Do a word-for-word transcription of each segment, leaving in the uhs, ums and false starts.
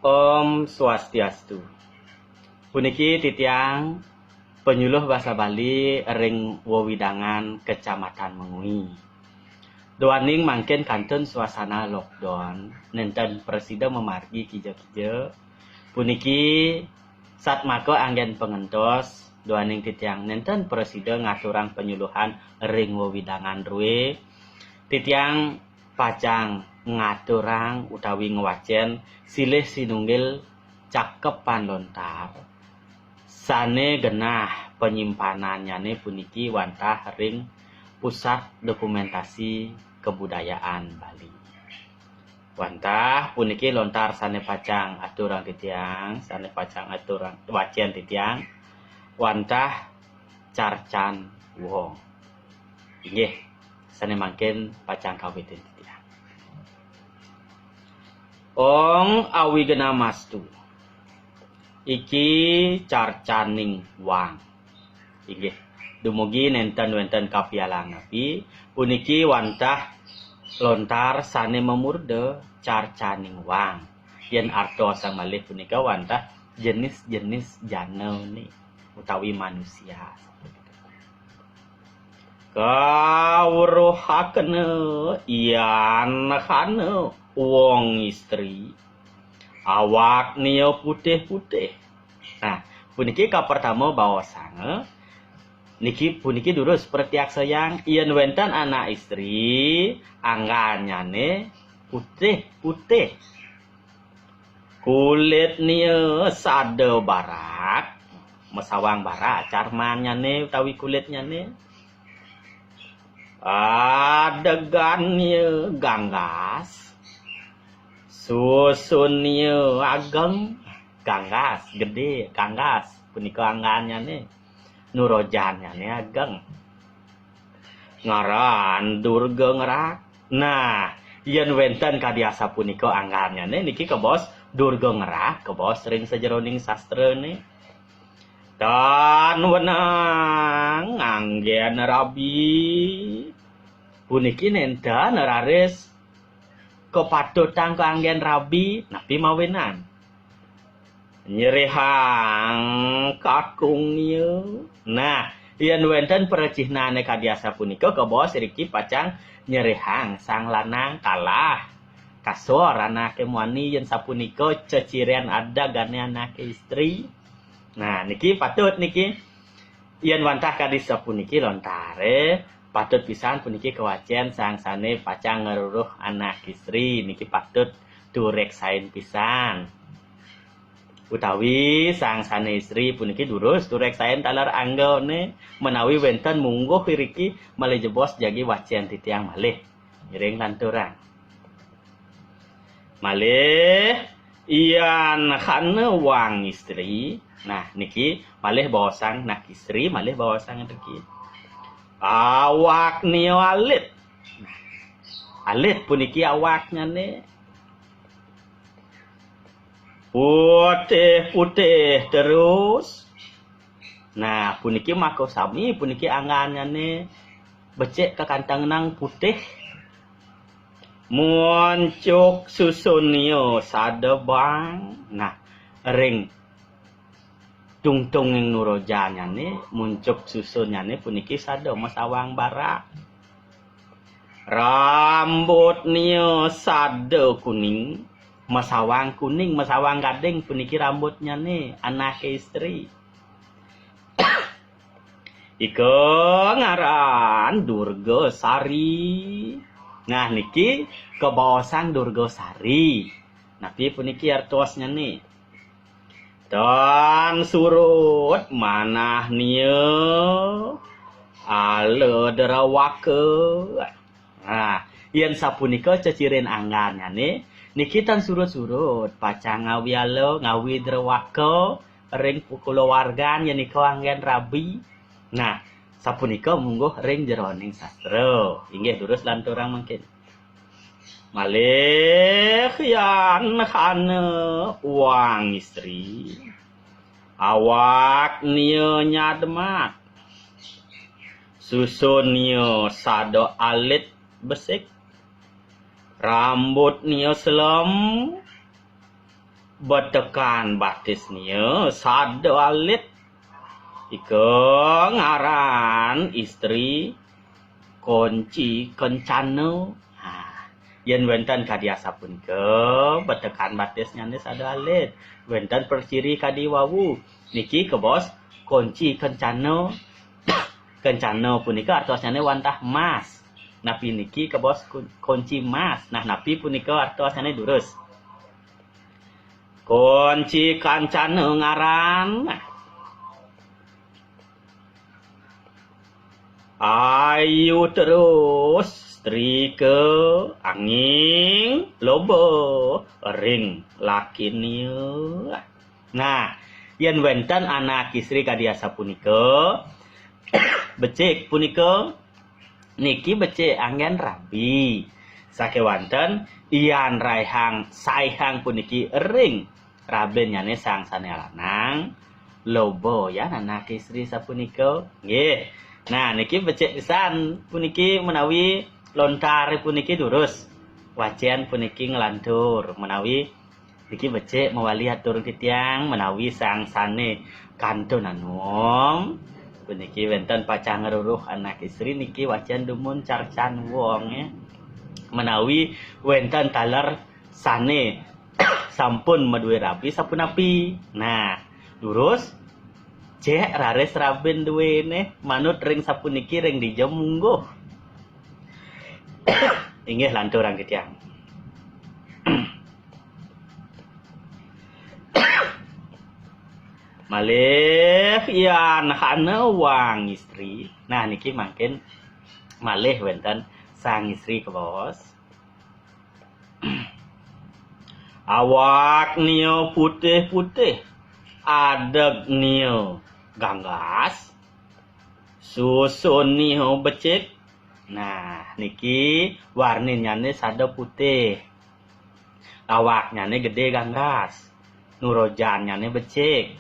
Om Swastiastu. Puniki titiang panyuluh basa Bali ring wewidangan Kecamatan Mengwi. Duaning mangkin kantun suasana lockdown, nenten prasida mamargi kija-kija. Puniki satmaka anggen pangentos, duaning titiang nenten prasida ngaturang panyuluhan ring wewidangan drué. Titiang pacang ngaturang utawi ngwacén silih sinunggil cakepan lontar sané genah panyimpanannyané puniki wantah ring Pusat Dokumentasi Kebudayaan Bali. Wantah puniki lontar sané pacang aturang titiang, sané pacang aturang wacén titiang, wantah Carcan Wong. Inggih, sané mangkin pacang kawitin titiang. Ong Awignamastu. Iki Carcaning Wang. Inggih, dumugi nénten wénten kapialang napi, puniki wantah lontar sané mamurda Carcaning Wang. Yén artosang malih punika wantah jenis-jenis janané utawi manusia. Kaweruhakena yan hana wong istri, awaknya putih-putih. Nah, puniki kapertama baosanga, niki puniki durus pratiaksayang, yén wénten anak istri, anggannyané putih-putih. Kulitnya sada barak, masawang barak carmannyané utawi kulitnyané. Adegannya ganggas, susunnya ageng, ganggas, gedé, ganggas, punika anggannyané. Nurojannyané ageng. Ngaran Durga Ngerak. Nah, yén wénten kadi asapunika anggannyané niki kabaos Durga Ngerak, kabaos ring sajeroning sastrané. Tan wenang anggén rabi. Puniki nénten raris kapatutang kanggén rabi, napi mawinan? Nyerihang kakungnya. Nah, yén wénten pracihnané kadi asapunika, kabaos iriki pacang nyerihang sang lanang kalah. Kasor anaké muani yén sapunika ceciren adegané anaké istri. Nah, niki patut niki. Yén wantah kadi sapuniki lontaré, patut pisan puniki kawacén sang sané pacang ngruruh anak istri, niki patut tureksain pisan. Utawi sang sané istri puniki durus tureksain taler anggané, menawi wénten mungguh iriki malih jebos jagi wacén titiang malih. Ngiring lanturang. Malih yan hana wang istri. Nah, niki malih baosang nak istri, malih baosang riki. Awaknya alit. Nah, alit puniki awaknyané. Putih-putih terus. Nah, puniki makasami, puniki anggannyané becik kakantengan putih. Muncuk susunnya sada bang. Nah, ring tungtunging nurojannyané, muncuk susunnyané puniki sada masawang barak. Rambutnya sada kuning, masawang kuning, masawang gading puniki rambutnyané, anaké istri. Ika ngaran Durga Sari. Nah, niki kabaosang Durga Sari. Napi puniki artosnyané? Tan surut manahnya ala drawaka. Nah, yén sapunika ceciren anggannyané, niki tan surut-surut, pacang ngawi ala, ngawi drawaka, ring kulawargan yén nika anggén rabi. Nah, sapunika mungguh ring jeroning sastra. Inggih, durus lanturang mangkin. Malih yan hana wang istri. Awaknya nyadmat. Susunnya sada alit besik. Rambutnya selem. Betekan batis nia sada alit. Ika ngaran istri Konci Kencana. Ha, yen wenten kadi asapunika, betekan batisnyane sada alit. Wenten perciri kadi wau. Niki kebos Konci Kencana. Kencana punika artosnyane wantah emas. Napi niki kebos kun-, Konci Emas? Nah, napi punika artosnyane durus? Konci Kencana ngaran. Ayu terus setrika anging loba ring lakinia. Nah, yen wenten anak istri kadi asapunika, becik punika niki becik anggen rabi. Sakewanten yan raihang saihang puniki ring rabinnyane sang sane lanang, loba yan anak istri sapunika. Nggih. Nah, niki becik pisan puniki menawi lontar puniki durus. Wacen puniki nglantur menawi niki becik mawali atur titiang menawi sang sane kantun anom. Puniki wenten pacang ngruruh anak istri niki wacen dumun carcan wong, ya. Menawi wenten taler sane sampun madue rabi sapunapi. Nah, durus cek raris rabin duene manut ring sapuniki ring dija mungguh. Inggih lanturang titiang. Malih yan hana wang istri. Nah, niki mangkin malih wenten sang istri kebos. Awak nia putih-putih, adeg nia ganggas, susun nia becik. Nah, niki warninnyane sada putih. Awaknyane gede ganggas. Nurojannyane becik.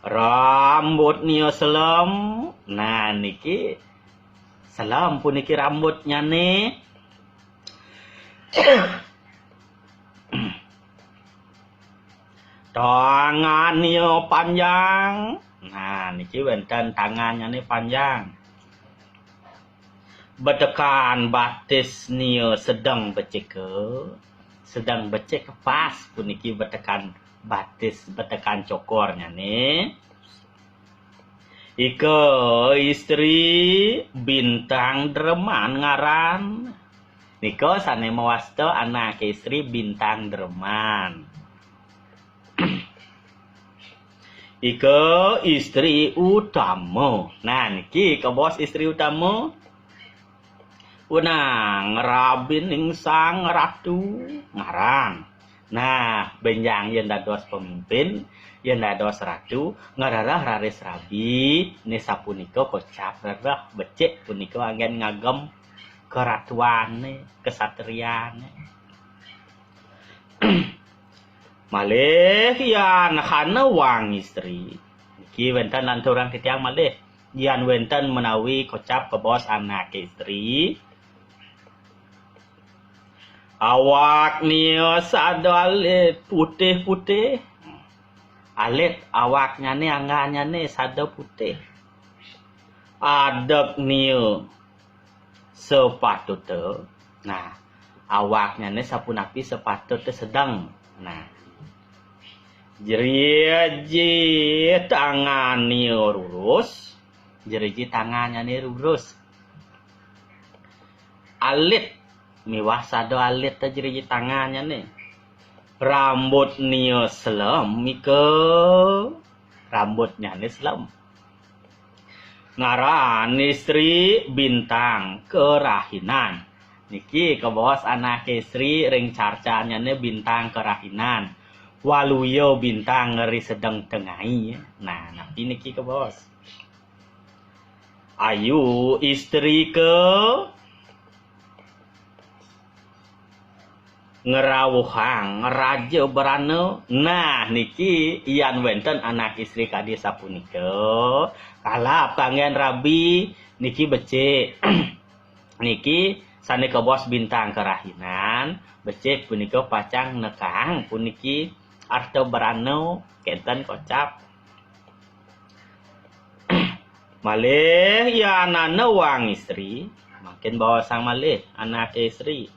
Rambutnya selem. Nah, niki selem puniki rambutnyane. Tangannya panjang. Nah, niki wenten tangannyane panjang. Betekan batis nia sedeng becika, sedeng becik pas puniki betekan batis, betekan cokornyane. Ika istri Bintang Dreman ngaran. Nika sane mawasta anake istri Bintang Dreman. Ika istri Utama. Nah, niki kebos istri Utama. Wenang rabining sang ratu ngaran. Nah, benjang yen dados pemimpin, yen dados ratu, ngrereh raris rabi, ne sapunika kocap rereh, becik punika anggen ngagem keratuane, kesatriane. Malih yan hana wang istri. Niki wenten lanturang titiang malih. Yan wenten menawi kocap kebos anak istri. Awaknya sada alit putih-putih. Alit awaknyane, anggannyane sada putih. Adegnya sepatuta. Nah, awaknyane sapunapi sepatuta sedeng. Nah, jeriji tangannya rurus, jeriji tangannyane rurus. Alit miwah sada alit te jeriji tangannyane. Rambutnya selem, ika rambutnyane selem. Ngaran istri Bintang Kerahinan. Niki kebos anak istri ring carcannyane Bintang Kerahinan. Waluya Bintang ri sedeng tengai. Nah, napi niki kebos? Ayu istri ke ngrawuhang raja brana. Nah, niki yan wenten anak istri kadi sapunika, kalap kanggen rabi, niki becik. Niki Sané kabaos bintang karahinan, becik punika pacang nekang puniki arta brana, kénten kocap. Malih yanana wang istri, mangkin baosang malih anaké istri.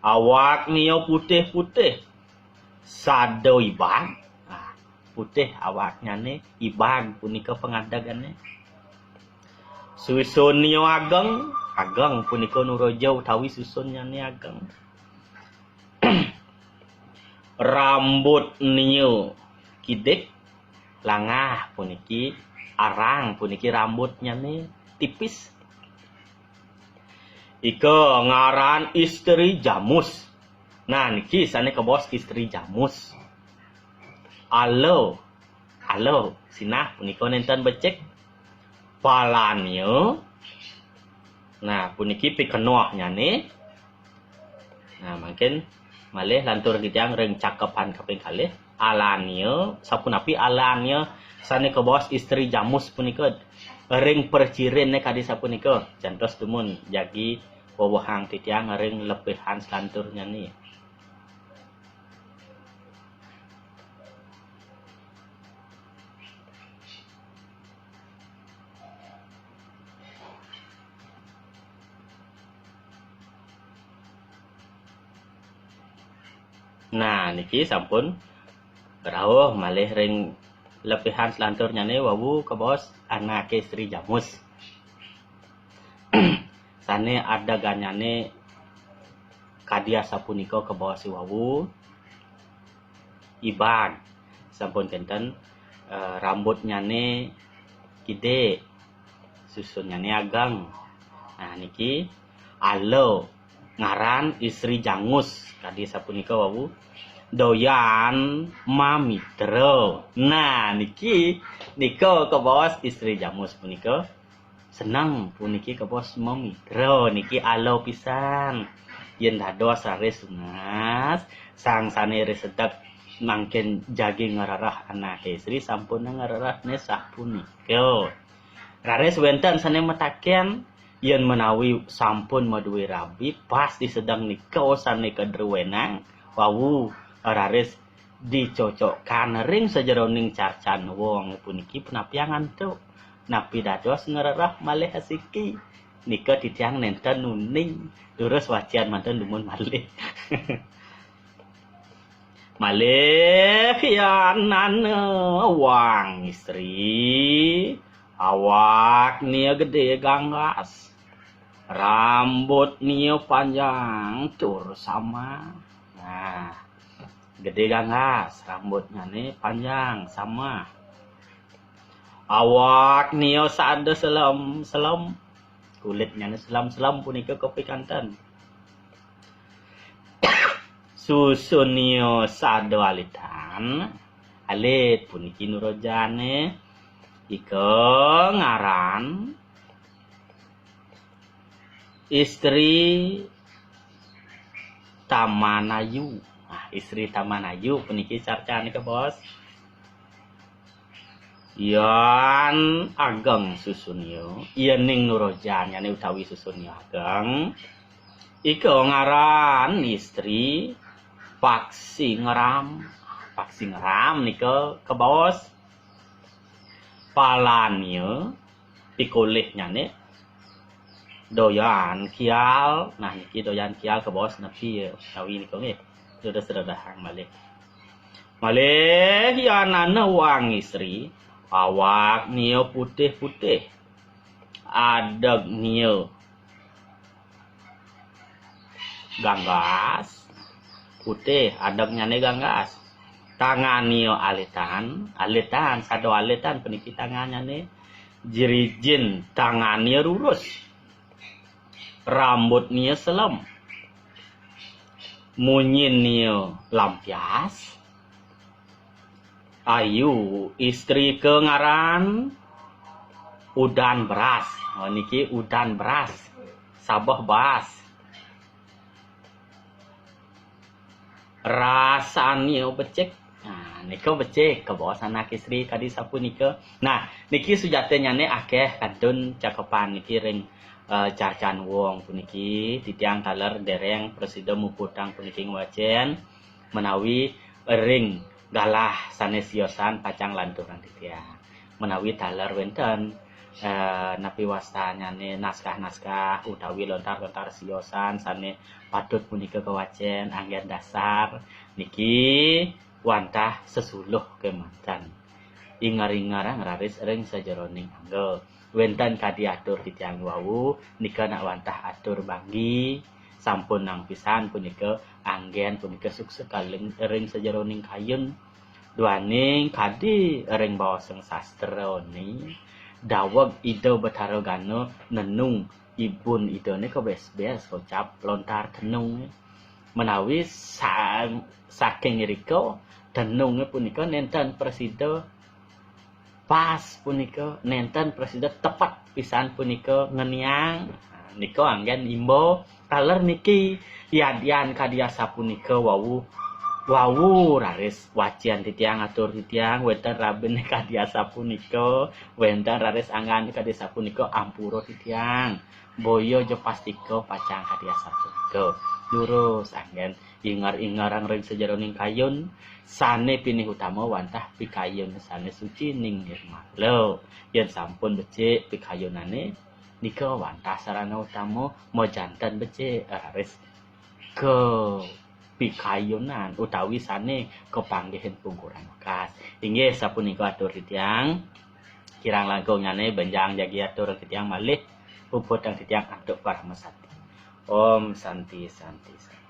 Awaknya putih-putih, sada ibag. Nah, putih awaknyané, ibag punika pangadegané. Susunnya ageng, ageng punika nuraja utawi susunnyané ageng. Rambutnya kidik, langah puniki arang, puniki rambutnyané tipis. Ika ngaran istri jamus. Nah, niki sané kabaos istri jamus. Ala, ala, sinah punika nénten becik. Palanya. Nah, puniki pikenohnyané. Nah, mangkin malih lantur titiang ring cakepan kaping kalih. Alanya, sapunapi alanya sané kabaos istri jamus punika ring praciriné kadi sapunika. Jantos dumun jagi wewehang titiang ring lepihan salanturnyané. Nah, niki sampun rauh malih ring lepihan salanturnyané wau kabaos anaké istri jamus. Sané adegannyané kadi asapunika kabaos wau. Ibag. Sampun kénten, eh, rambutnyané kidik, susunnyané ageng. Nah, niki ala ngaran istri jamus, kadi sapunika wau, doyan mamitra. Nah, niki, nika kabaos istri jamus punika. Seneng puniki kabaos mamitra niki ala pisan. Yén dados raris tunas, sang sané risedek mangkin jagi ngrereh anaké istri, sampun ngrerehné sapunika. Raris wénten sané mataken, yén menawi sampun madué rabi, pas disedeng nika sané kadruénang, wau raris dicocokkan ring sajeroning carcan wong puniki punapiang antuk. Napi dados ngrereh malih asiki? Nika titiang nénten uning, durus wacian manten dumun malih. Malih yanana wang istri, awaknya gedé ganggas, rambutnya panjang tur samah. Nah, gedé ganggas, rambutnyané panjang, samah. Awaknya sada selem-selem, kulitnyané selem-selem punika kapikanten. Susunnya sada alitan, alit puniki nurajané, ika ngaran istri Taman Ayu. Nah, istri Taman Ayu puniki carcané kabaos. Yan ageng susunnya, yéning nurajannyané utawi susunnya ageng, ika ngaran istri Paksi Ngeram. Paksi Ngeram nika kabaos palanya pikolihnyané doyan kial. Nah, niki doyan kial kabaos napi ya, utawi nika nggih. Sudah sedadahang malih. Malih yanana wang istri, awaknya putih-putih, adegnya ganggas, putih, adegnyané ganggas. Tangannya alitan, alitan, sada alitan puniki tangannyané, jirijin tangannya lurus. Rambutnya selem. Munyinnya lampias. Ayu, istri ké ngaran Udan Beras. Oh, niki Udan Beras. Sabeh beras. Rasanya becik. Nah, nika becik kabaos anak istri kadi sapunika. Nah, niki sujatinyané akéh kantun cakepan niki ring Eh, carcan wong puniki, titiang taler dereng prasida muputang puniki ngwacen, menawi ring galah sane siosan pacang lanturang titiang. Menawi taler wenten, eh, napi wastanyane naskah-naskah utawi lontar-lontar siosan sane patut punika kawacen anggen dasar, niki wantah sesuluh kemanten. Ingar-ingarang raris ring sajeroning angga. Wenten kadi atur titiang wau, nika nak wantah atur banggi, sampun nang pisan punika anggen punika suksa kaling ring sajeroning kayun. Duaning kadi ring baosang sastra ni, daweg Ida Betara Gana nenung ibun Idane ka bes-bes kocap lontar tenung. Menawi sa-, saking irika tenunge punika nenten prasida pas punika, nenten prasida tepet pisan punika ngeniang. Nah, nika anggen imba taler niki yadian kadi asapunika wau, wau raris wacen titiang atur titiang, wenten rabin kadi asapunika, wenten raris anggan kadi asapunika ampura titiang. Boya ja pastika pacang kadi asapunika. Durus anggen ingar-ingarang ring sajeroning kayun, sane pinih utama wantah pikayun sane suci ning nirmala. Yen sampun becik pikayunane, nika wantah sarana utama majanten becik raris ka pikayunan utawi sane kapanggihin pungkuran wekas. Inggih sapunika atur titiang. Kirang langkungnyane benjang jagi atur titiang malih, puputang titiang antuk parama santi. Om Santi, Santi, Santi.